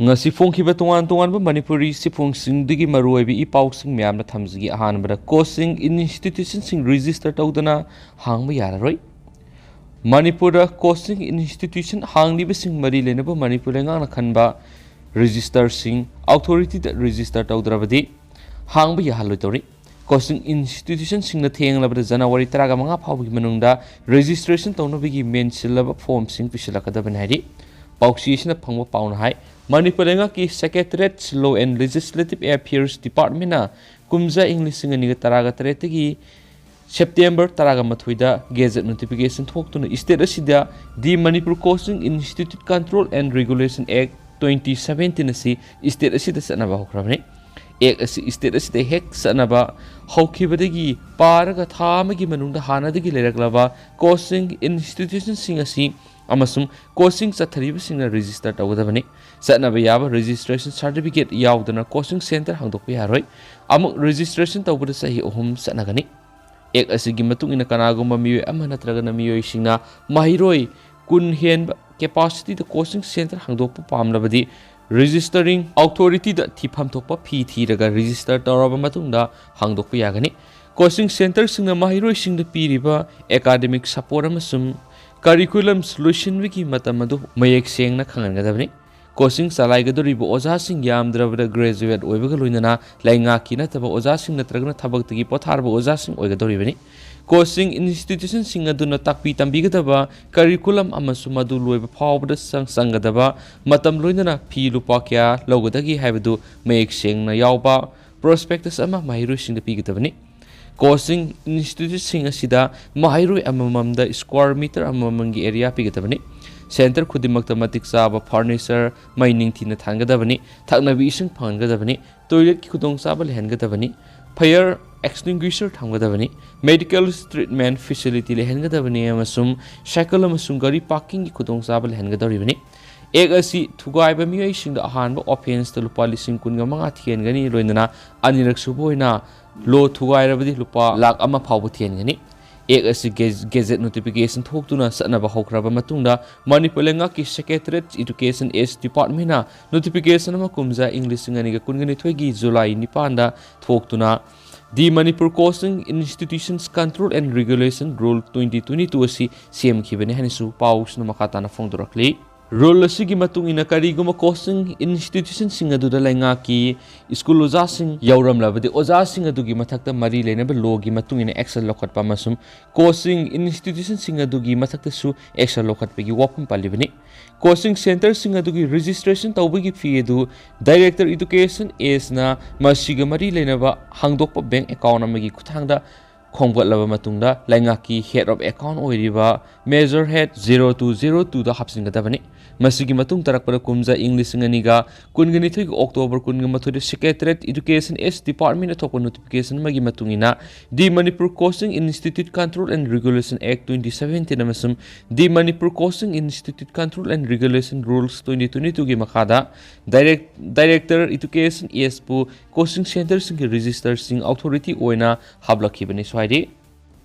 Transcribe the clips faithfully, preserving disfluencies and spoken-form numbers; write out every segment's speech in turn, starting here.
ꯉꯁꯤ ꯐꯣꯡꯈꯤꯕ ꯇꯣꯉꯥꯟ ꯇꯣꯉꯥꯟꯕ ꯃꯅꯤꯄꯨꯔꯤ ꯆꯦꯐꯣꯡꯁꯤꯡꯗꯒꯤ ꯃꯔꯨꯑꯣꯏꯕ ꯏ ꯄꯥꯎꯁꯤꯡ ꯃꯌꯥꯝꯅ ꯊꯝꯖꯒꯦ꯫ ꯑꯍꯥꯟꯕꯗ, coaching institutionꯁꯤꯡ register ꯇꯧꯗꯅ ꯍꯥꯡꯕ ꯌꯥꯔꯔꯣꯏ꯫ ꯃꯅꯤꯄꯨꯔꯗ coaching institution ꯍꯥꯡꯂꯤꯕꯁꯤꯡ ꯃꯔꯤ ꯂꯩꯅꯕ ꯃꯅꯤꯄꯨꯔ ꯂꯩꯉꯥꯛꯅ ꯈꯟꯕ registerꯁꯤꯡ authorityꯗ register ꯇꯧꯗ꯭ꯔꯕꯗꯤ ꯍꯥꯡꯕ ꯌꯥꯍꯜꯂꯣꯏꯗꯧꯔꯤ꯫ Coaching institutionꯁꯤꯡꯅ ꯊꯦꯡꯂꯕꯗ ꯖꯅꯋꯥꯔꯤ ꯇꯔꯥꯃꯉꯥ ꯐꯥꯎꯕꯒꯤ ꯃꯅꯨꯡꯗ registration ꯇꯧꯅꯕꯒꯤ ꯃꯦꯟꯁꯤꯜꯂꯕ formꯁꯤꯡ ꯄꯤꯁꯤꯜꯂꯛꯀꯗꯕꯅꯤ ꯍꯥꯏꯔꯤ꯫ ꯄꯥꯎꯆꯦ ꯑꯁꯤꯅ ꯐꯪꯕ ꯄꯥꯎꯅ ꯍꯥꯏ, ꯃꯅꯤꯄꯨꯔ ꯂꯩꯉꯥꯛꯀꯤ Secretariat, Law and Legislative Affairs Departmentꯅ ꯀꯨꯝꯖꯥ ꯏꯪ ꯂꯤꯁꯤꯡ ꯑꯅꯤꯒ ꯇꯔꯥꯒ ꯇꯔꯦꯠꯇꯒꯤ ꯁꯦꯞꯇꯦꯝꯕꯔ ꯇꯔꯥꯒ ꯃꯥꯊꯣꯏꯗ gazette notification ꯊꯣꯛꯇꯨꯅ state ꯑꯁꯤꯗ The Manipur Coaching Institute Control and Regulation Act twenty seventeen ꯑꯁꯤ state ꯑꯁꯤꯗ ꯆꯠꯅꯕ ꯍꯧꯈ꯭ꯔꯕꯅꯤ꯫ Act ꯑꯁꯤ state ꯑꯁꯤꯗ ꯍꯦꯛ ꯆꯠꯅꯕ ꯍꯧꯈꯤꯕꯗꯒꯤ ꯄꯥꯔꯒ ꯊꯥ ꯑꯃꯒꯤ ꯃꯅꯨꯡꯗ ꯍꯥꯟꯅꯗꯒꯤ ꯂꯩꯔꯛꯂꯕ coaching institutionꯁꯤꯡ ꯑꯁꯤ ꯑꯃꯁꯨꯡ coaching ꯆꯠꯊꯔꯤꯕꯁꯤꯡꯅ register ꯇꯧꯒꯗꯕꯅꯤ꯫ ꯆꯠꯅꯕ ꯌꯥꯕ registration certificate ꯌꯥꯎꯗꯅ coaching centre ꯍꯥꯡꯗꯣꯛꯄ ꯌꯥꯔꯣꯏ꯫ ꯑꯃꯨꯛ registration ꯇꯧꯕꯗ ꯆꯍꯤ ꯑꯍꯨꯝ ꯆꯠꯅꯒꯅꯤ꯫ Act ꯑꯁꯤꯒꯤ ꯃꯇꯨꯡ ꯏꯟꯅ ꯀꯅꯥꯒꯨꯝꯕ ꯃꯤꯑꯣꯏ ꯑꯃ ꯅꯠꯇ꯭ꯔꯒꯅ ꯃꯤꯑꯣꯏꯁꯤꯡꯅ ꯃꯍꯩꯔꯣꯏ ꯀꯨꯟ ꯍꯦꯟꯕ capacityꯗ coaching centre ꯍꯥꯡꯗꯣꯛꯄ ꯄꯥꯝꯂꯕꯗꯤ registering authorityꯗ ꯊꯤꯐꯝ ꯊꯣꯛꯄ ꯐꯤ ꯊꯤꯔꯒ register ꯇꯧꯔꯕ ꯃꯇꯨꯡꯗ ꯍꯥꯡꯗꯣꯛꯄ ꯌꯥꯒꯅꯤ꯫ Coaching centreꯁꯤꯡꯅ ꯃꯍꯩꯔꯣꯏꯁꯤꯡꯗ ꯄꯤꯔꯤꯕ academic support ꯑꯃꯁꯨꯡ curriculums ꯂꯣꯏꯁꯤꯟꯕꯒꯤ ꯃꯇꯝ ꯑꯗꯨ ꯃꯌꯦꯛ ꯁꯦꯡꯅ ꯈꯪꯍꯟꯒꯗꯕꯅꯤ꯫ Coaching ꯆꯂꯥꯏꯒꯗꯧꯔꯤꯕ ꯑꯣꯖꯥꯁꯤꯡ ꯌꯥꯝꯗ꯭ꯔꯕꯗ graduate ꯑꯣꯏꯕꯒ ꯂꯣꯏꯅꯅ ꯂꯩꯉꯥꯛꯀꯤ ꯅꯠꯇꯕ ꯑꯣꯖꯥꯁꯤꯡ ꯅꯠꯇ꯭ꯔꯒꯅ ꯊꯕꯛꯇꯒꯤ ꯄꯣꯊꯥꯔꯕ ꯑꯣꯖꯥꯁꯤꯡ ꯑꯣꯏꯒꯗꯧꯔꯤꯕꯅꯤ꯫ Coaching institutionꯁꯤꯡ ꯑꯗꯨꯅ ꯇꯥꯛꯄꯤ ꯇꯝꯕꯤꯒꯗꯕ curriculum ꯑꯃꯁꯨꯡ ꯃꯗꯨ ꯂꯣꯏꯕ ꯐꯥꯎꯕꯗ ꯆꯪ-, ꯆꯪꯒꯗꯕ ꯃꯇꯝ, ꯂꯣꯏꯅꯅ ꯐꯤ ꯂꯨꯄꯥ ꯀꯌꯥ ꯂꯧꯒꯗꯒꯦ ꯍꯥꯏꯕꯗꯨ ꯃꯌꯦꯛ ꯁꯦꯡꯅ ꯌꯥꯎꯕ prospectus ꯑꯃ ꯃꯍꯩꯔꯣꯏꯁꯤꯡꯗ ꯄꯤꯒꯗꯕꯅꯤ꯫ Coaching instituteꯁꯤꯡ ꯑꯁꯤꯗ ꯃꯍꯩꯔꯣꯏ ꯑꯃꯃꯝꯗ square metre ꯑꯃꯃꯝꯒꯤ area ꯄꯤꯒꯗꯕꯅꯤ꯫ Centre ꯈꯨꯗꯤꯡꯃꯛꯇ ꯃꯇꯤꯛ ꯆꯥꯕ furniture, ꯃꯩ ꯅꯤꯡꯊꯤꯅ ꯊꯥꯟꯒꯗꯕꯅꯤ, ꯊꯛꯅꯕ ꯏꯁꯤꯡ ꯐꯪꯍꯟꯒꯗꯕꯅꯤ, toiletꯀꯤ ꯈꯨꯗꯣꯡꯆꯥꯕ ꯂꯩꯍꯟꯒꯗꯕꯅꯤ, fire extinguisher ꯊꯝꯒꯗꯕꯅꯤ, medical treatment facility ꯂꯩꯍꯟꯒꯗꯕꯅꯤ ꯑꯃꯁꯨꯡ cycle ꯑꯃꯁꯨꯡ ꯒꯥꯔꯤ parkingꯒꯤ ꯈꯨꯗꯣꯡꯆꯥꯕ ꯂꯩꯍꯟꯒꯗꯧꯔꯤꯕꯅꯤ꯫ Act ꯑꯁꯤ ꯊꯨꯒꯥꯏꯕ ꯃꯤꯑꯣꯏꯁꯤꯡꯗ ꯑꯍꯥꯟꯕ offenceꯇ ꯂꯨꯄꯥ ꯂꯤꯁꯤꯡ ꯀꯨꯟꯒ ꯃꯉꯥ ꯊꯤꯍꯟꯒꯅꯤ, ꯂꯣꯏꯅꯅ ꯑꯅꯤꯔꯛ ꯁꯨꯕ ꯑꯣꯏꯅ law ꯊꯨꯒꯥꯏꯔꯕꯗꯤ ꯂꯨꯄꯥ ꯂꯥꯈ ꯑꯃ ꯐꯥꯎꯕ ꯊꯤꯍꯟꯒꯅꯤ꯫ ꯑꯦꯛ ꯑꯁꯤ ꯒꯦ-, ꯒꯦꯖꯦꯠ ꯅꯣꯇꯤꯐꯤꯀꯦꯁꯟ ꯊꯣꯛꯇꯨꯅ ꯆꯠꯅꯕ ꯍꯧꯈ꯭ꯔꯕ ꯃꯇꯨꯡꯗ, ꯃꯅꯤꯄꯨꯔ ꯂꯩꯉꯥꯛꯀꯤ ꯁꯦꯀ꯭ꯔꯦꯇꯔꯦꯠ ꯏꯗꯨꯀꯦꯁꯟ ꯑꯦꯁ ꯗꯤꯄꯥꯔꯠꯃꯦꯟꯅ ꯅꯣꯇꯤꯐꯤꯀꯦꯁꯟ ꯑꯃ ꯀꯨꯝꯖꯥ ꯏꯪ ꯂꯤꯁꯤꯡ ꯑꯅꯤꯒ ꯀꯨꯟꯒꯅꯤꯊꯣꯏꯒꯤ ꯖꯨꯂꯥꯏ ꯅꯤꯄꯥꯟꯗ ꯊꯣꯛꯇꯨꯅ The Manipur Coaching Institutions Control and Regulation Rule twenty twenty-two ꯑꯁꯤ ꯁꯦꯝꯈꯤꯕꯅꯤ ꯍꯥꯏꯅꯁꯨ ꯄꯥꯎꯁꯤꯅ ꯃꯈꯥ ꯇꯥꯅ ꯐꯣꯡꯗꯣꯔꯛꯂꯤ꯫ ꯔꯨꯜ ꯑꯁꯤꯒꯤ ꯃꯇꯨꯡ ꯏꯟꯅ ꯀꯔꯤꯒꯨꯝꯕ ꯀꯣꯆꯤꯡ ꯏꯟꯁꯇꯤꯇ꯭ꯌꯨꯁꯟꯁꯤꯡ ꯑꯗꯨꯗ ꯂꯩꯉꯥꯛꯀꯤ ꯁ꯭ꯀꯨꯜ ꯑꯣꯖꯥꯁꯤꯡ ꯌꯥꯎꯔꯝꯂꯕꯗꯤ, ꯑꯣꯖꯥꯁꯤꯡ ꯑꯗꯨꯒꯤ ꯃꯊꯛꯇ ꯃꯔꯤ ꯂꯩꯅꯕ ꯂꯣꯒꯤ ꯃꯇꯨꯡ ꯏꯟꯅ ꯑꯦꯛꯁꯟ ꯂꯧꯈꯠꯄ ꯑꯃꯁꯨꯡ ꯀꯣꯆꯤꯡ ꯏꯟꯁꯇꯤꯇ꯭ꯌꯨꯁꯟꯁꯤꯡ ꯑꯗꯨꯒꯤ ꯃꯊꯛꯇꯁꯨ ꯑꯦꯛꯁꯟ ꯂꯧꯈꯠꯄꯒꯤ ꯋꯥꯐꯝ ꯄꯜꯂꯤꯕꯅꯤ꯫ ꯀꯣꯆꯤꯡ ꯁꯦꯟꯇꯔꯁꯤꯡ ꯑꯗꯨꯒꯤ ꯔꯦꯖꯤꯁꯇ꯭ꯔꯦꯁꯟ ꯇꯧꯕꯒꯤ ꯐꯤ ꯑꯗꯨ ꯗꯥꯏꯔꯦꯛꯇꯔ ꯏꯗꯨꯀꯦꯁꯟ ꯑꯦꯁꯅ ꯃꯁꯤꯒ ꯃꯔꯤ ꯂꯩꯅꯕ ꯍꯥꯡꯗꯣꯛꯄ ꯕꯦꯡꯛ ꯑꯦꯀꯥꯎꯟ ꯑꯃꯒꯤ ꯈꯨꯠꯊꯥꯡꯗ ꯈꯣꯝꯒꯠꯂꯕ ꯃꯇꯨꯡꯗ, ꯂꯩꯉꯥꯛꯀꯤ ꯍꯦꯗ ꯑꯣꯐ ꯑꯦꯀꯥꯎꯟ ꯑꯣꯏꯔꯤꯕ major head zero two zero ꯇꯨꯗ ꯍꯥꯞꯆꯤꯟꯒꯗꯕꯅꯤ꯫ ꯃꯁꯤꯒꯤ ꯃꯇꯨꯡ ꯇꯥꯔꯛꯄꯗ ꯀꯨꯝꯖꯥ ꯏꯪ ꯂꯤꯁꯤꯡ ꯑꯅꯤꯒ ꯀꯨꯟꯒ ꯅꯤꯊꯣꯏꯒꯤ ꯑꯣꯛꯇꯣꯕꯔ ꯀꯨꯟꯒ ꯃꯥꯊꯣꯏꯗ ꯁꯦꯀ꯭ꯔꯦꯇꯔꯦꯠ ꯏꯗꯨꯀꯦꯁꯟ ꯑꯦꯁ ꯗꯤꯄꯥꯔꯠꯃꯦꯟꯅ ꯊꯣꯛꯄ ꯅꯣꯇꯤꯐꯤꯀꯦꯁꯟ ꯑꯃꯒꯤ ꯃꯇꯨꯡ ꯏꯟꯅ, The Manipur Coaching Institute Control and Regulation Act twenty seventeen ꯑꯃꯁꯨꯡ The Manipur Coaching Institute Control and Regulation Rules twenty twenty-twoꯒꯤ ꯃꯈꯥꯗ ꯗꯥꯏꯔꯦꯛ-, ꯗꯥꯏꯔꯦꯛꯇꯔ ꯏꯗꯨꯀꯦꯁꯟ ꯑꯦꯁꯄꯨ ꯀꯣꯆꯤꯡ ꯁꯦꯟꯇꯔꯁꯤꯡꯒꯤ ꯔꯦꯖꯤꯁꯇꯔꯁꯤꯡ ꯑꯣꯊꯣꯔꯤꯇꯤ ꯑꯣꯏꯅ ꯍꯥꯞꯂꯛꯈꯤꯕꯅꯤ꯫ ꯁ꯭ꯋꯥꯏꯗꯤ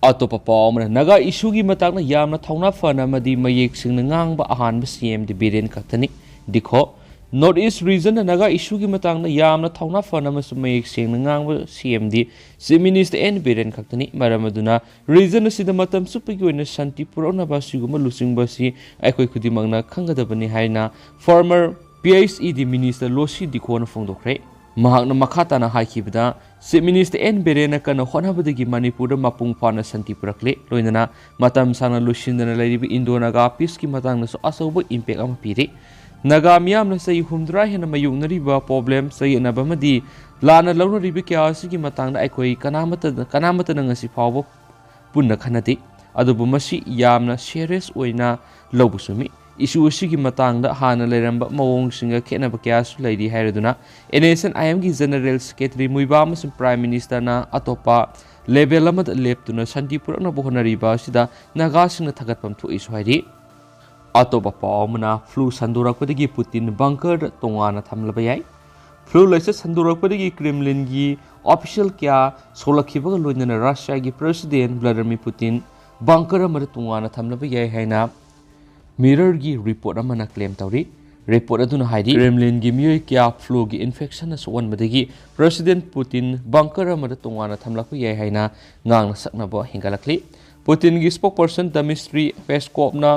ꯑꯇꯣꯞꯄ ꯄꯥꯎ ꯑꯃꯅ, ꯅꯥꯒꯥ ꯏꯁꯨꯒꯤ ꯃꯇꯥꯡꯗ ꯌꯥꯝꯅ ꯊꯧꯅꯥ ꯐꯅ ꯑꯃꯗꯤ ꯃꯌꯦꯛ ꯁꯦꯡꯅ ꯉꯥꯡꯕ ꯑꯍꯥꯟꯕ ꯁꯤ ꯑꯦꯝ ꯗꯤ ꯕꯤꯔꯦꯟ ꯈꯛꯇꯅꯤ꯫ ꯗꯤꯈꯣ, ꯅꯣꯔꯠ ꯏꯁ ꯔꯤꯖꯟꯗ ꯅꯥꯒꯥ ꯏꯁꯨꯒꯤ ꯃꯇꯥꯡꯗ ꯌꯥꯝꯅ ꯊꯧꯅꯥ ꯐꯅ ꯑꯃꯁꯨꯡ ꯃꯌꯦꯛ ꯁꯦꯡꯅ ꯉꯥꯡꯕ C M D chief minister N Biren ꯈꯛꯇꯅꯤ꯫ ꯃꯔꯝ ꯑꯗꯨꯅ ꯔꯤꯖꯟ ꯑꯁꯤꯗ ꯃꯇꯝ ꯆꯨꯞꯄꯒꯤ ꯑꯣꯏꯅ ꯁꯥꯟꯇꯤ ꯄꯨꯔꯛꯅꯕ ꯑꯁꯤꯒꯨꯝꯕ ꯂꯨꯆꯤꯡꯕ ꯑꯁꯤ ꯑꯩꯈꯣꯏ ꯈꯨꯗꯤꯡꯃꯛꯅ ꯈꯪꯒꯗꯕꯅꯤ ꯍꯥꯏꯅ ꯐꯣꯔꯃꯔ ꯄꯤ ꯑꯩꯆ ꯏ ꯗꯤ ꯃꯤꯅꯤꯁꯇꯔ ꯂꯣꯁꯤ ꯗꯤꯈꯣꯅ ꯐꯣꯡꯗꯣꯛꯈ꯭ꯔꯦ꯫ ꯃꯍꯥꯛꯅ ꯃꯈꯥ ꯇꯥꯅ ꯍꯥꯏꯈꯤꯕꯗ, ꯆꯤꯐ ꯃꯤꯅꯤꯁꯇꯔ ꯑꯦꯟ ꯕꯤꯔꯦꯟꯅ ꯀꯟꯅ ꯍꯣꯠꯅꯕꯗꯒꯤ ꯃꯅꯤꯄꯨꯔꯗ ꯃꯄꯨꯡ ꯐꯥꯅ ꯁꯥꯟꯇꯤ ꯄꯨꯔꯛꯂꯦ, ꯂꯣꯏꯅꯅ ꯃꯇꯝ ꯁꯥꯡꯅ ꯂꯣꯏꯁꯤꯟꯗꯅ ꯂꯩꯔꯤꯕ ꯏꯟꯗꯣ ꯅꯥꯒꯥ ꯄꯤꯁꯀꯤ ꯃꯇꯥꯡꯗꯁꯨ ꯑꯆꯧꯕ ꯏꯝꯄꯦꯛ ꯑꯃ ꯄꯤꯔꯤ꯫ ꯅꯥꯒꯥ ꯃꯤꯌꯥꯝꯅ ꯆꯍꯤ ꯍꯨꯝꯗ꯭ꯔꯥ ꯍꯦꯟꯅ ꯃꯥꯌꯣꯛꯅꯔꯤꯕ ꯄ꯭ꯔꯣꯕ꯭ꯂꯦꯝ, ꯆꯌꯦꯠꯅꯕ ꯑꯃꯗꯤ ꯂꯥꯟꯅ ꯂꯧꯅꯔꯤꯕ ꯀꯌꯥ ꯑꯁꯤꯒꯤ ꯃꯇꯥꯡꯗ ꯑꯩꯈꯣꯏ ꯀꯅꯥꯃꯠꯇ-, ꯀꯅꯥꯃꯠꯇꯅ ꯉꯁꯤ ꯐꯥꯎꯕ ꯄꯨꯟꯅ ꯈꯟꯅꯗꯦ꯫ ꯑꯗꯨꯕꯨ ꯃꯁꯤ ꯌꯥꯝꯅ ꯁꯤꯔꯤꯌꯁ ꯑꯣꯏꯅ ꯂꯧꯕ ꯆꯨꯝꯃꯤ꯫ ꯏꯁꯨ ꯑꯁꯤꯒꯤ ꯃꯇꯥꯡꯗ ꯍꯥꯟꯅ ꯂꯩꯔꯝꯕ ꯃꯑꯣꯡꯁꯤꯡꯒ ꯈꯦꯠꯅꯕ ꯀꯌꯥꯁꯨ ꯂꯩꯔꯤ ꯍꯥꯏꯔꯗꯨꯅ, ꯑꯦꯟ ꯑꯦꯁ ꯑꯦꯟ ꯑꯥꯏ ꯑꯦꯝꯒꯤ ꯖꯦꯅꯔꯦꯜ ꯁꯦꯀ꯭ꯔꯦꯇꯔꯤ ꯃꯨꯏꯕꯥ ꯑꯃꯁꯨꯡ ꯄ꯭ꯔꯥꯏꯝ ꯃꯤꯅꯤꯁꯇꯔꯅ ꯑꯇꯣꯞꯄ ꯂꯦꯚꯦꯜ ꯑꯃꯗ ꯂꯦꯞꯇꯨꯅ ꯁꯥꯟꯇꯤ ꯄꯨꯔꯛꯅꯕ ꯍꯣꯠꯅꯔꯤꯕ ꯑꯁꯤꯗ ꯅꯥꯒꯥꯁꯤꯡꯅ ꯊꯥꯒꯠꯐꯝ ꯊꯣꯛꯏꯁꯨ ꯍꯥꯏꯔꯤ꯫ ꯑꯇꯣꯞꯄ ꯄꯥꯎ ꯑꯃꯅ, ꯐ꯭ꯂꯨ ꯁꯟꯗꯣꯔꯛꯄꯗꯒꯤ ꯄꯨꯇꯤꯟ ꯕꯪꯀꯔꯗ ꯇꯣꯉꯥꯟꯅ ꯊꯝꯂꯕ ꯌꯥꯏ꯫ ꯐ꯭ꯂꯨ ꯂꯥꯏꯆꯠ ꯁꯟꯗꯣꯔꯛꯄꯗꯒꯤ ꯀ꯭ꯔꯦꯝꯂꯤꯟꯒꯤ ꯑꯣꯐꯤꯁꯤꯌꯦꯜ ꯀꯌꯥ ꯁꯣꯛꯂꯛꯈꯤꯕꯒ ꯂꯣꯏꯅꯅ ꯔꯁꯤꯌꯥꯒꯤ ꯄ꯭ꯔꯦꯁꯤꯗꯦꯟ ꯚ꯭ꯂꯥꯗꯤꯃꯤꯔ ꯄꯨꯇꯤꯟ ꯕꯪꯀꯔ ꯑꯃꯗ ꯇꯣꯉꯥꯟꯅ ꯊꯝꯂꯕ ꯌꯥꯏ ꯍꯥꯏꯅ ꯃꯤꯔꯔꯒꯤ ꯔꯤꯄꯣꯔꯠ ꯑꯃꯅ ꯀ꯭ꯂꯦꯝ ꯇꯧꯔꯤ꯫ ꯔꯤꯄꯣꯔꯠ ꯑꯗꯨꯅ ꯍꯥꯏꯔꯤ, ꯀ꯭ꯔꯦꯝꯂꯤꯟꯒꯤ ꯃꯤꯑꯣꯏ ꯀꯌꯥ ꯐ꯭ꯂꯨꯒꯤ ꯏꯟꯐꯦꯛꯁꯟꯅ ꯁꯣꯛꯍꯟꯕꯗꯒꯤ ꯄ꯭ꯔꯦꯁꯤꯗꯦꯟ ꯄꯨꯇꯤꯟ ꯕꯪꯀꯔ ꯑꯃꯗ ꯇꯣꯉꯥꯟꯅ ꯊꯝꯂꯛꯄ ꯌꯥꯏ ꯍꯥꯏꯅ ꯉꯥꯡꯅ ꯁꯛꯅꯕ ꯍꯦꯟꯒꯠꯂꯛꯂꯤ꯫ ꯄꯨꯇꯤꯟꯒꯤ ꯁ꯭ꯄꯣꯛꯄꯔꯁꯟ ꯗꯃꯤꯁꯇ꯭ꯔꯤ ꯄꯦꯁꯀꯣꯞꯅ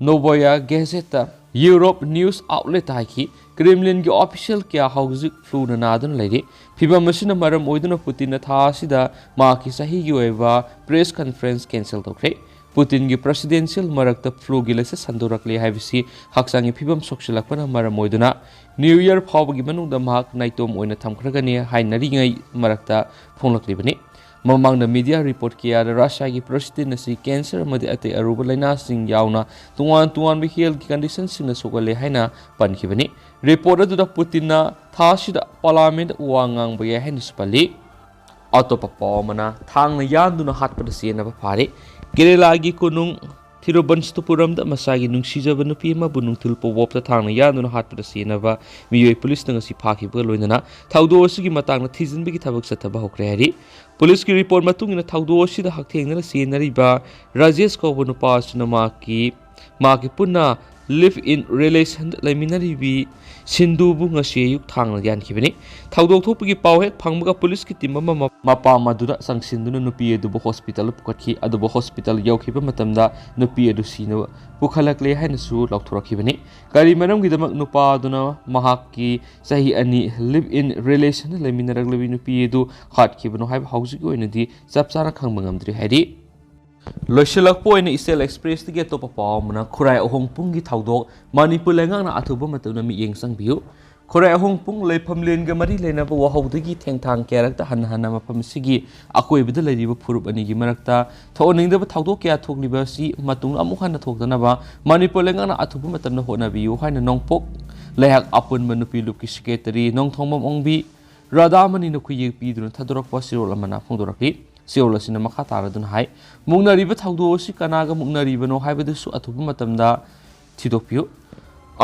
ꯅꯣꯕꯣꯌꯥ ꯒꯦꯖꯦꯠꯇ ꯌꯨꯔꯣꯞ ꯅ꯭ꯌꯨꯁ ꯑꯥꯎꯠꯂꯦꯠꯇ ꯍꯥꯏꯈꯤ, ꯀ꯭ꯔꯦꯝꯂꯤꯟꯒꯤ ꯑꯣꯐꯤꯁꯤꯌꯦꯜ ꯀꯌꯥ ꯍꯧꯖꯤꯛ ꯐ꯭ꯂꯨꯅ ꯅꯥꯗꯨꯅ ꯂꯩꯔꯤ꯫ ꯐꯤꯚꯝ ꯑꯁꯤꯅ ꯃꯔꯝ ꯑꯣꯏꯗꯨꯅ ꯄꯨꯇꯤꯟꯅ ꯊꯥ ꯑꯁꯤꯗ ꯃꯍꯥꯛꯀꯤ ꯆꯍꯤꯒꯤ ꯑꯣꯏꯕ ꯄ꯭ꯔꯦꯁ ꯀꯟꯐꯔꯦꯟꯁ ꯀꯦꯟꯁꯦꯜ ꯇꯧꯈ꯭ꯔꯦ꯫ ꯄꯨꯇꯤꯟꯒꯤ ꯄ꯭ꯔꯦꯁꯤꯗꯦꯟꯁꯤꯌꯦꯜ ꯃꯔꯛꯇ ꯐ꯭ꯂꯨꯒꯤ ꯂꯥꯏꯆꯠ ꯁꯟꯗꯣꯔꯛꯂꯦ ꯍꯥꯏꯕꯁꯤ ꯍꯛꯆꯥꯡꯒꯤ ꯐꯤꯚꯝ ꯁꯣꯛꯆꯤꯜꯂꯛꯄꯅ ꯃꯔꯝ ꯑꯣꯏꯗꯨꯅ ꯅ꯭ꯌꯨ ꯌꯔ ꯐꯥꯎꯕꯒꯤ ꯃꯅꯨꯡꯗ ꯃꯍꯥꯛ ꯅꯥꯏꯇꯣꯝ ꯑꯣꯏꯅ ꯊꯝꯈ꯭ꯔꯒꯅꯤ ꯍꯥꯏꯅꯔꯤꯉꯩ ꯃꯔꯛꯇ ꯐꯣꯡꯂꯛꯂꯤꯕꯅꯤ꯫ ꯃꯃꯥꯡꯗ ꯃꯤꯗꯤꯌꯥ ꯔꯤꯄꯣꯔꯠ ꯀꯌꯥꯗ ꯔꯁꯤꯌꯥꯒꯤ ꯄ꯭ꯔꯦꯁꯤꯗꯦꯟ ꯑꯁꯤ ꯀꯦꯟꯁꯔ ꯑꯃꯗꯤ ꯑꯇꯩ ꯑꯔꯨꯕ ꯂꯥꯏꯅꯥꯁꯤꯡ ꯌꯥꯎꯅ ꯇꯣꯉꯥꯟ ꯇꯣꯉꯥꯟꯕ ꯍꯦꯜꯊꯀꯤ ꯀꯟꯗꯤꯁꯟꯁꯤꯡꯅ ꯁꯣꯛꯍꯜꯂꯦ ꯍꯥꯏꯅ ꯄꯟꯈꯤꯕꯅꯤ꯫ ꯔꯤꯄꯣꯔꯠ ꯑꯗꯨꯗ ꯄꯨꯇꯤꯟꯅ ꯊꯥ ꯑꯁꯤꯗ ꯄꯥꯔꯂꯤꯌꯥꯃꯦꯟꯠ ꯋꯥ ꯉꯥꯡꯕ ꯌꯥꯏ ꯍꯥꯏꯅꯁꯨ ꯄꯜꯂꯤ꯫ ꯑꯇꯣꯞꯄ ꯄꯥꯎ ꯑꯃꯅ, ꯊꯥꯡꯅ ꯌꯥꯟꯗꯨꯅ ꯍꯥꯠꯄꯗ ꯆꯦꯟꯅꯕ ꯐꯥꯔꯦ꯫ ꯀꯦꯔꯦꯂꯥꯒꯤ ꯀꯣꯅꯨꯡ ꯊꯤꯔꯨꯕꯟꯁꯇꯨꯄꯨꯔꯝꯗ ꯃꯁꯥꯒꯤ ꯅꯨꯡꯁꯤꯖꯕ ꯅꯨꯄꯤ ꯑꯃꯕꯨ ꯅꯨꯡꯊꯤꯜ ꯄꯣꯕꯣꯞꯇ ꯊꯥꯡꯅ ꯌꯥꯟꯗꯨꯅ ꯍꯥꯠꯄꯗ ꯆꯦꯟꯅꯕ ꯃꯤꯑꯣꯏ ꯄꯨꯂꯤꯁꯅ ꯉꯁꯤ ꯐꯥꯈꯤꯕꯒ ꯂꯣꯏꯅꯅ ꯊꯧꯗꯣꯛ ꯑꯁꯤꯒꯤ ꯃꯇꯥꯡꯗ ꯊꯤꯖꯤꯟꯕꯒꯤ ꯊꯕꯛ ꯆꯠꯊꯕ ꯍꯧꯈ꯭ꯔꯦ ꯍꯥꯏꯔꯤ꯫ ꯄꯨꯂꯤꯁꯀꯤ ꯔꯤꯄꯣꯔꯠ ꯃꯇꯨꯡ ꯏꯟꯅ ꯊꯧꯗꯣꯛ ꯑꯁꯤꯗ ꯍꯛꯊꯦꯡꯅꯅ ꯆꯦꯟꯅꯔꯤꯕ ꯔꯥꯖꯦꯁ ꯀꯧꯕ ꯅꯨꯄꯥ ꯑꯁꯤꯅ ꯃꯍꯥꯛꯀꯤ, ꯃꯍꯥꯛꯀꯤ ꯄꯨꯟꯅ ꯂꯤꯚ ꯏꯟ ꯔꯤꯂꯦꯁꯟꯗ ꯂꯩꯃꯤꯟꯅꯔꯤꯕꯤ ꯁꯤꯟꯗꯨꯕꯨ ꯉꯁꯤ ꯑꯌꯨꯛ ꯊꯥꯡꯅ ꯌꯥꯟꯈꯤꯕꯅꯤ꯫ ꯊꯧꯗꯣꯛ ꯊꯣꯛꯄꯒꯤ ꯄꯥꯎ ꯍꯦꯛ ꯐꯪꯕꯒ ꯄꯨꯂꯤꯁꯀꯤ ꯇꯤꯝ ꯑꯃ ꯃ-, ꯃꯄꯥꯝ ꯑꯗꯨꯗ ꯆꯪꯁꯤꯟꯗꯨꯅ ꯅꯨꯄꯤ ꯑꯗꯨꯕꯨ ꯍꯣꯁꯄꯤꯇꯥꯜꯗ ꯄꯨꯈꯠꯈꯤ, ꯑꯗꯨꯕꯨ ꯍꯣꯁꯄꯤꯇꯥꯜ ꯌꯧꯈꯤꯕ ꯃꯇꯝꯗ ꯅꯨꯄꯤ ꯑꯗꯨ ꯁꯤꯅ ꯄꯨꯈꯠꯂꯛꯂꯦ ꯍꯥꯏꯅꯁꯨ ꯂꯥꯎꯊꯣꯔꯛꯈꯤꯕꯅꯤ꯫ ꯀꯔꯤ ꯃꯔꯝꯒꯤꯗꯃꯛ ꯅꯨꯄꯥ ꯑꯗꯨꯅ ꯃꯍꯥꯛꯀꯤ ꯆꯍꯤ ꯑꯅꯤ ꯂꯤꯚ ꯏꯟ ꯔꯤꯂꯦꯁꯟꯗ ꯂꯩꯃꯤꯟꯅꯔꯛꯂꯕꯤ ꯅꯨꯄꯤ ꯑꯗꯨ ꯍꯥꯠꯈꯤꯕꯅꯣ ꯍꯥꯏꯕ ꯍꯧꯖꯤꯛꯀꯤ ꯑꯣꯏꯅꯗꯤ ꯆꯞ ꯆꯥꯅ ꯈꯪꯕ ꯉꯝꯗ꯭ꯔꯤ ꯍꯥꯏꯔꯤ꯫ ꯂꯣꯏꯁꯤꯜꯂꯛꯄ ꯑꯣꯏꯅ ꯏꯆꯦꯜ ꯑꯦꯛꯁꯄ꯭ꯔꯦꯁꯇꯒꯤ ꯑꯇꯣꯞꯄ ꯄꯥꯎ ꯑꯃꯅ, ꯈꯨꯔꯥꯏ ꯑꯍꯣꯡꯄꯨꯡꯒꯤ ꯊꯧꯗꯣꯛ, ꯃꯅꯤꯄꯨꯔ ꯂꯩꯉꯥꯛꯅ ꯑꯊꯨꯕ ꯃꯇꯝꯗ ꯃꯤꯠꯌꯦꯡ ꯆꯪꯕꯤꯌꯨ꯫ ꯈꯨꯔꯥꯏ ꯑꯍꯣꯡꯄꯨꯡ ꯂꯩꯐꯝꯂꯦꯟꯒ ꯃꯔꯤ ꯂꯩꯅꯕ ꯋꯥꯍꯧꯗꯒꯤ ꯊꯦꯡꯊꯥꯡ ꯀꯌꯥꯔꯛꯇ ꯍꯟꯅ ꯍꯟꯅ ꯃꯐꯝ ꯑꯁꯤꯒꯤ ꯑꯀꯣꯏꯕꯗ ꯂꯩꯔꯤꯕ ꯐꯨꯔꯨꯞ ꯑꯅꯤꯒꯤ ꯃꯔꯛꯇ ꯊꯣꯛꯍꯟꯅꯤꯡꯗꯕ ꯊꯧꯗꯣꯛ ꯀꯌꯥ ꯊꯣꯛꯂꯤꯕ ꯑꯁꯤ ꯃꯇꯨꯡꯗ ꯑꯃꯨꯛ ꯍꯟꯅ ꯊꯣꯛꯇꯅꯕ ꯃꯅꯤꯄꯨꯔ ꯂꯩꯉꯥꯛꯅ ꯑꯊꯨꯕ ꯃꯇꯝꯗ ꯍꯣꯠꯅꯕꯤꯌꯨ ꯍꯥꯏꯅ ꯅꯣꯡꯄꯣꯛ ꯂꯩꯍꯥꯛ ꯑꯄꯨꯟꯕ ꯅꯨꯄꯤ ꯂꯨꯞꯀꯤ ꯁꯦꯀ꯭ꯔꯦꯇꯔꯤ ꯅꯣꯡꯊꯣꯝꯕꯝ ꯑꯣꯡꯕꯤ ꯔꯥꯙꯥꯃꯅꯤꯅ ꯈꯨꯌꯦꯛ ꯄꯤꯗꯨꯅ ꯊꯥꯗꯣꯔꯛꯄ ꯆꯦꯔꯣꯜ ꯑꯃꯅ ꯐꯣꯡꯗꯣꯔꯛꯂꯤ꯫ ꯆꯦꯔꯣꯜ ꯑꯁꯤꯅ ꯃꯈꯥ ꯇꯥꯔꯗꯨꯅ ꯍꯥꯏ, ꯃꯨꯛꯅꯔꯤꯕ ꯊꯧꯗꯣꯛ ꯑꯁꯤ ꯀꯅꯥꯒ ꯃꯨꯛꯅꯔꯤꯕꯅꯣ ꯍꯥꯏꯕꯗꯨꯁꯨ ꯑꯊꯨꯕ ꯃꯇꯝꯗ ꯊꯤꯗꯣꯛꯄꯤꯌꯨ꯫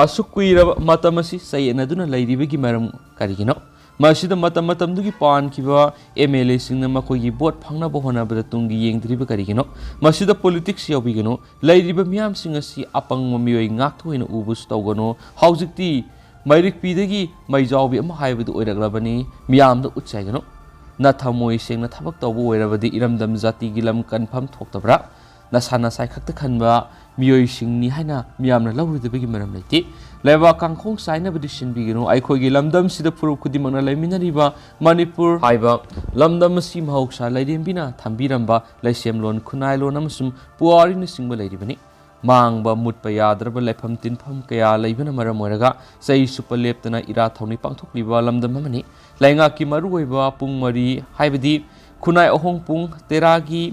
ꯑꯁꯨꯛ ꯀꯨꯏꯔꯕ ꯃꯇꯝ ꯑꯁꯤ ꯆꯌꯦꯠꯅꯗꯨꯅ ꯂꯩꯔꯤꯕꯒꯤ ꯃꯔꯝ ꯀꯔꯤꯒꯤꯅꯣ? ꯃꯁꯤꯗ ꯃꯇꯝ ꯃꯇꯝꯗꯨꯒꯤ ꯄꯥꯟꯈꯤꯕ ꯑꯦꯝ ꯑꯦꯜ ꯑꯦꯁꯤꯡꯅ ꯃꯈꯣꯏꯒꯤ ꯚꯣꯠ ꯐꯪꯅꯕ ꯍꯣꯠꯅꯕꯗ ꯇꯨꯡꯒꯤ ꯌꯦꯡꯗ꯭ꯔꯤꯕ ꯀꯔꯤꯒꯤꯅꯣ? ꯃꯁꯤꯗ ꯄꯣꯂꯤꯇꯤꯛꯁ ꯌꯥꯎꯕꯤꯒꯅꯨ꯫ ꯂꯩꯔꯤꯕ ꯃꯤꯌꯥꯝꯁꯤꯡ ꯑꯁꯤ ꯑꯄꯪꯕ ꯃꯤꯑꯣꯏ ꯉꯥꯛꯇ ꯑꯣꯏꯅ ꯎꯕꯁꯨ ꯇꯧꯒꯅꯨ꯫ ꯍꯧꯖꯤꯛꯇꯤ ꯃꯩꯔꯤꯛꯄꯤꯗꯒꯤ ꯃꯩꯖꯥꯎꯕꯤ ꯑꯃ ꯍꯥꯏꯕꯗꯨ ꯑꯣꯏꯔꯛꯂꯕꯅꯤ꯫ ꯃꯤꯌꯥꯝꯗ ꯎꯠꯆꯒꯅꯨ꯫ ꯅꯊꯃꯣꯏ ꯁꯦꯡꯅ ꯊꯕꯛ ꯇꯧꯕ ꯑꯣꯏꯔꯕꯗꯤ ꯏꯔꯝꯗꯝ ꯖꯥꯇꯤꯒꯤ ꯂꯝ ꯀꯟꯐꯝ ꯊꯣꯛꯇꯕ꯭ꯔꯥ? ꯅꯁꯥ ꯅꯁꯥꯏ ꯈꯛꯇ ꯈꯟꯕ ꯃꯤꯑꯣꯏꯁꯤꯡꯅꯤ ꯍꯥꯏꯅ ꯃꯤꯌꯥꯝꯅ ꯂꯧꯔꯣꯏꯗꯕꯒꯤ ꯃꯔꯝ ꯂꯩꯇꯦ꯫ ꯂꯩꯕꯥꯛ ꯀꯥꯡꯈꯣꯡ ꯆꯥꯏꯅꯕꯗꯤ ꯁꯤꯟꯕꯤꯒꯅꯨ꯫ ꯑꯩꯈꯣꯏꯒꯤ ꯂꯝꯗꯝꯁꯤꯗ ꯐꯨꯔꯨꯞ ꯈꯨꯗꯤꯡꯃꯛꯅ ꯂꯩꯃꯤꯟꯅꯔꯤꯕ ꯃꯅꯤꯄꯨꯔ ꯍꯥꯏꯕ ꯂꯝꯗꯝ ꯑꯁꯤ ꯃꯍꯧꯁꯥ ꯂꯥꯏꯔꯦꯝꯕꯤꯅ ꯊꯝꯕꯤꯔꯝꯕ ꯂꯩꯁꯦꯝꯂꯣꯟ, ꯈꯨꯟꯅꯥꯏꯂꯣꯟ ꯑꯃꯁꯨꯡ ꯄꯨꯋꯥꯔꯤꯅꯆꯤꯡꯕ ꯂꯩꯔꯤꯕꯅꯤ꯫ ꯃꯥꯡꯕ ꯃꯨꯠꯄ ꯌꯥꯗ꯭ꯔꯕ ꯂꯩꯐꯝ ꯇꯤꯟꯐꯝ ꯀꯌꯥ ꯂꯩꯕꯅ ꯃꯔꯝ ꯑꯣꯏꯔꯒ ꯆꯍꯤ ꯆꯨꯞꯄ ꯂꯦꯞꯇꯅ ꯏꯔꯥꯠ ꯊꯧꯅꯤ ꯄꯥꯡꯊꯣꯛꯂꯤꯕ ꯂꯝꯗꯝ ꯑꯃꯅꯤ꯫ ꯂꯩꯉꯥꯛꯀꯤ ꯃꯔꯨꯑꯣꯏꯕ ꯄꯨꯡ ꯃꯔꯤ ꯍꯥꯏꯕꯗꯤ ꯈꯨꯟꯅꯥꯏ ꯑꯍꯣꯡꯄꯨꯡ, ꯇꯦꯔꯥꯒꯤ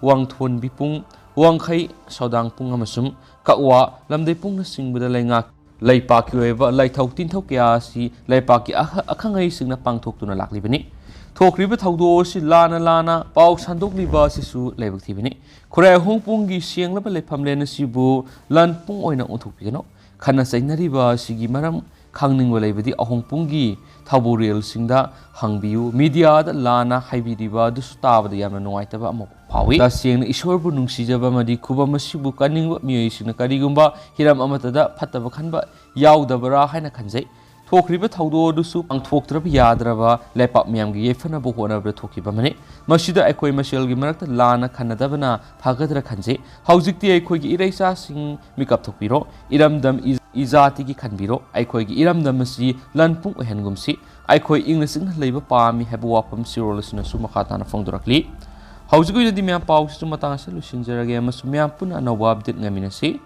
ꯋꯥꯡꯊꯣꯟꯕꯤ ꯄꯨꯡ, ꯋꯥꯡꯈꯩ ꯁꯧꯗꯥꯡ ꯄꯨꯡ ꯑꯃꯁꯨꯡ ꯀꯛꯋꯥ ꯂꯝꯗꯩ ꯄꯨꯡꯅꯆꯤꯡꯕꯗ ꯂꯩꯉꯥꯛ ꯂꯩꯄꯥꯛꯀꯤ ꯑꯣꯏꯕ ꯂꯩꯊꯧ ꯇꯤꯟꯊꯧ ꯀꯌꯥ ꯑꯁꯤ ꯂꯩꯄꯥꯛꯀꯤ ꯑꯍ-, ꯑꯈꯪ ꯑꯍꯩꯁꯤꯡꯅ ꯄꯥꯡꯊꯣꯛꯇꯨꯅ ꯂꯥꯛꯂꯤꯕꯅꯤ꯫ ꯊꯣꯛꯈ꯭ꯔꯤꯕ ꯊꯧꯗꯣꯛ ꯑꯁꯤ ꯂꯥꯟꯅ ꯂꯥꯟꯅ ꯄꯥꯎ ꯁꯟꯗꯣꯛꯂꯤꯕ ꯑꯁꯤꯁꯨ ꯂꯥꯏꯕꯛ ꯊꯤꯕꯅꯤ꯫ ꯈꯨꯔꯥꯏ ꯑꯍꯣꯡꯄꯨꯡꯒꯤ ꯁꯦꯡꯂꯕ ꯂꯩꯐꯝꯂꯦꯟ ꯑꯁꯤꯕꯨ ꯂꯟ ꯄꯨꯡ ꯑꯣꯏꯅ ꯑꯣꯟꯊꯣꯛꯄꯤꯒꯅꯨ꯫ ꯈꯠꯅ ꯆꯩꯅꯔꯤꯕ ꯑꯁꯤꯒꯤ ꯃꯔꯝ ꯈꯪꯅꯤꯡꯕ ꯂꯩꯕꯗꯤ ꯑꯍꯣꯡꯄꯨꯡꯒꯤ ꯊꯧꯕꯨꯔꯦꯜꯁꯤꯡꯗ ꯍꯪꯕꯤꯌꯨ꯫ ꯃꯤꯗꯤꯌꯥꯗ ꯂꯥꯟꯅ ꯍꯥꯏꯕꯤꯔꯤꯕ ꯑꯗꯨꯁꯨ ꯇꯥꯕꯗ ꯌꯥꯝꯅ ꯅꯨꯡꯉꯥꯏꯇꯕ ꯑꯃ ꯐꯥꯎꯏ꯫ ꯇꯁꯦꯡꯅ ꯏꯁꯣꯔꯕꯨ ꯅꯨꯡꯁꯤꯖꯕ ꯑꯃꯗꯤ ꯈꯨꯕꯝ ꯑꯁꯤꯕꯨ ꯀꯟꯅꯤꯡꯕ ꯃꯤꯑꯣꯏꯁꯤꯡꯅ ꯀꯔꯤꯒꯨꯝꯕ ꯍꯤꯔꯝ ꯑꯃꯠꯇꯗ ꯐꯠꯇꯕ ꯈꯟꯕ ꯌꯥꯎꯗꯕ꯭ꯔꯥ ꯍꯥꯏꯅ ꯈꯟꯖꯩ꯫ ꯊꯣꯛꯈ꯭ꯔꯤꯕ ꯊꯧꯗꯣꯛ ꯑꯗꯨꯁꯨ ꯄꯥꯡꯊꯣꯛꯇ꯭ꯔꯕ ꯌꯥꯗ꯭ꯔꯕ ꯂꯩꯄꯥꯛ ꯃꯤꯌꯥꯝꯒꯤ ꯌꯥꯏꯐꯅꯕ ꯍꯣꯠꯅꯕꯗ ꯊꯣꯛꯈꯤꯕ ꯑꯃꯅꯤ꯫ ꯃꯁꯤꯗ ꯑꯩꯈꯣꯏ ꯃꯁꯦꯜꯒꯤ ꯃꯔꯛꯇ ꯂꯥꯟꯅ ꯈꯟꯅꯗꯕꯅ ꯐꯒꯗ꯭ꯔꯥ ꯈꯟꯖꯩ꯫ ꯍꯧꯖꯤꯛꯇꯤ ꯑꯩꯈꯣꯏꯒꯤ ꯏꯔꯩꯆꯥꯁꯤꯡ ꯃꯤꯀꯞ ꯊꯣꯛꯄꯤꯔꯣ꯫ ꯏꯔꯝꯗꯝ ꯏ-, ꯏꯖꯥꯇꯤꯒꯤ ꯈꯟꯕꯤꯔꯣ꯫ ꯑꯩꯈꯣꯏꯒꯤ ꯏꯔꯝꯗꯝ ꯑꯁꯤ ꯂꯟ ꯄꯨꯡ ꯑꯣꯏꯍꯟꯒꯨꯝꯁꯤ꯫ ꯑꯩꯈꯣꯏ ꯏꯪꯅ ꯆꯤꯛꯅ ꯂꯩꯕ ꯄꯥꯝꯃꯤ ꯍꯥꯏꯕ ꯋꯥꯐꯝ ꯆꯦꯔꯣꯜ ꯑꯁꯤꯅꯁꯨ ꯃꯈꯥ ꯇꯥꯅ ꯐꯣꯡꯗꯣꯔꯛꯂꯤ꯫ ꯍꯧꯖꯤꯛ ꯑꯣꯏꯅꯗꯤ ꯃꯌꯥꯝ ꯄꯥꯎꯁꯤꯁꯨ ꯃꯇꯥꯡ ꯑꯁꯤꯗ ꯂꯣꯏꯁꯤꯟꯖꯔꯒꯦ ꯑꯃꯁꯨꯡ ꯃꯌꯥꯝ ꯄꯨꯟꯅ ꯑꯅꯧꯕ ꯑꯞꯗꯦꯠ ꯉꯥꯏꯃꯤꯟꯅꯁꯤ꯫